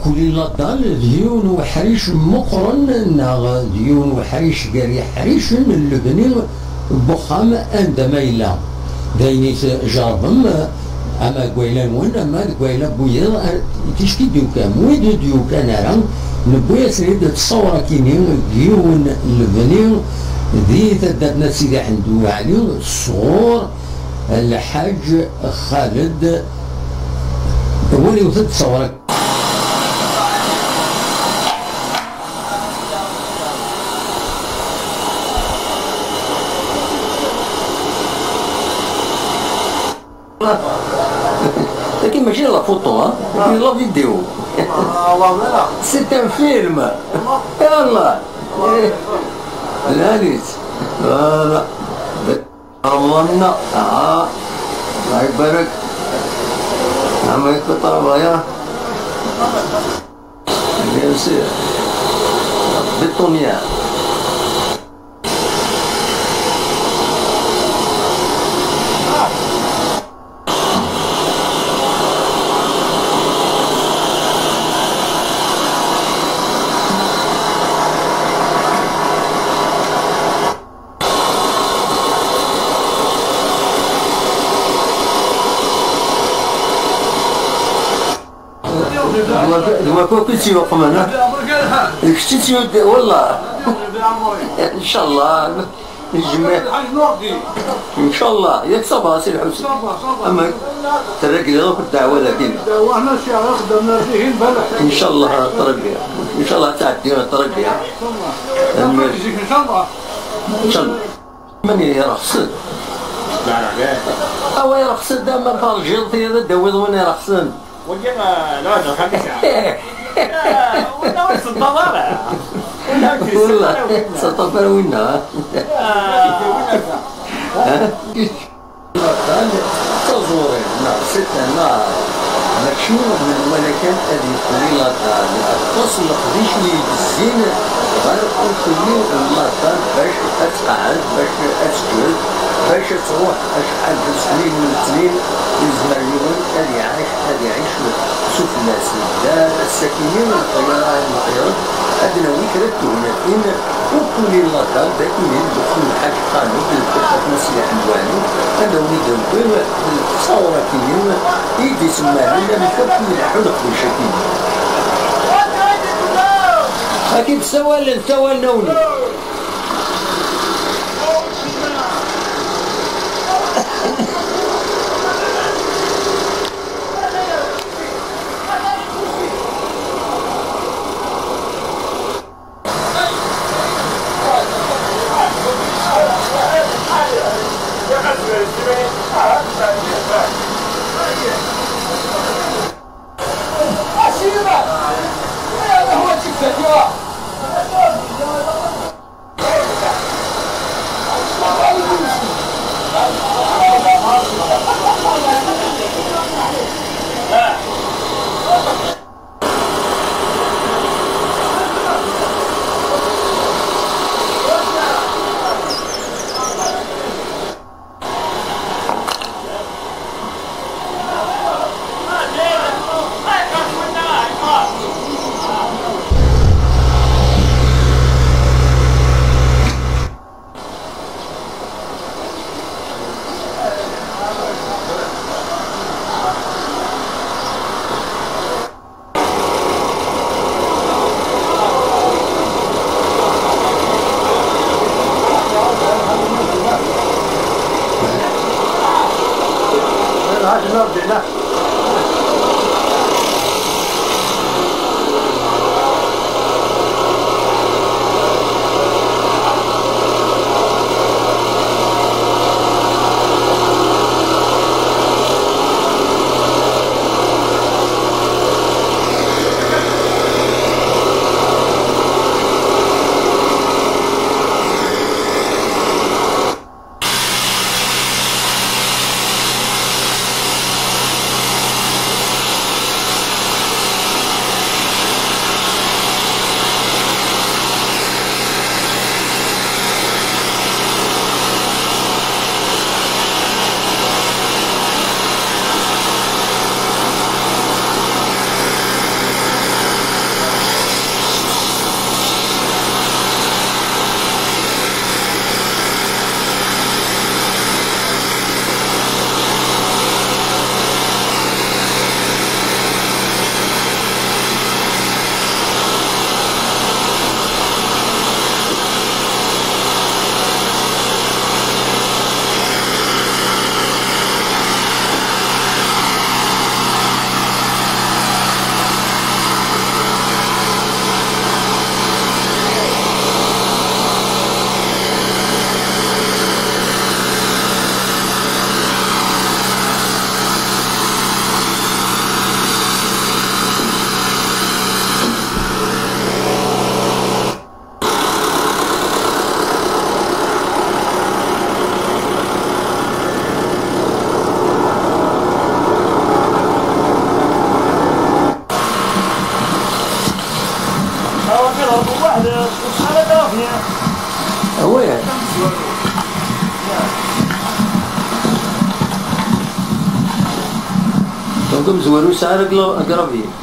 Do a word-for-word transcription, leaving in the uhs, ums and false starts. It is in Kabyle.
Kuli Ladal d yiwen uḥric meqqren, neɣ d yiwen uḥric gar yiḥricen n lebni n wexxam anda ma yella. D ayen i tjerrbem, ama deg wayla-nwen, ama deg wayla n wiyiḍ, ar-, ticki d-yukan. Wid ur d-yukan ara, newwi-asen-id ttṣawra-kini n yiwen n lebni di taddart n At Sidi Ḥmed Waɛli, sɣur Lḥaǧ Xaled. Waliwet-d ttṣawra. Tagi mačči la photo, hein? C'est la vidéo. C'est un film. Yallah. Lɛali-tt. Voilà. Ramadan, ah, الله يبارك. عملت طابة يا. Bien sûr. Bétonnière. D wa-, d wakk i tt-yuqmen, ha? D kečč i tt-yud-, wallah. Ncallah. Nejmeɛ. Ncallah. Yak ça va, si lḥebs. Ama terra deg akk ddeɛwa dagi. Ncallah, très bien. Ncallah ad tɛeddi, très bien. Amen. Ncallah. Mani ireqsen? Awa ireqsen, da ma terjiḍ tira ad d-tawiḍ win ireqsen. Wagi, ah, la, la, xali saɛa. Ah, wala ur tṣeddaḍ ara. Wala ur tṣeddaḍ ara winna. Wala ur tṣeddaḍ ara winna. Ah. Ladal d taẓuri neɣ c'est un art, mačči menwala kan ad yeqqel i ladal. Aṭas n leqdic i yi-d-zzin ɣer ukuli n ladal bac ad tqeɛɛed, bac ad teǧǧel, bac ad truḥ acḥal d snin n letnin, yezmer yiwen ad iɛac, ad iɛic sufella-s. Dar ass-akini n lxir, n lxir, ad d-nawi kra n tegnatin. Ukuli ladal d akuli n lxu n Lḥaǧ Xaled, d lxufat n Sidi Ḥmed Waɛli, ad awen-id-newwi d ttṣawrat-inu i d-isemmalen amek akk i ileḥḥu leqdic-agi. Ad k-id-ssawalen, ssawalen-awen-id. Donc amezwaru yesɛa la gra-, agravier.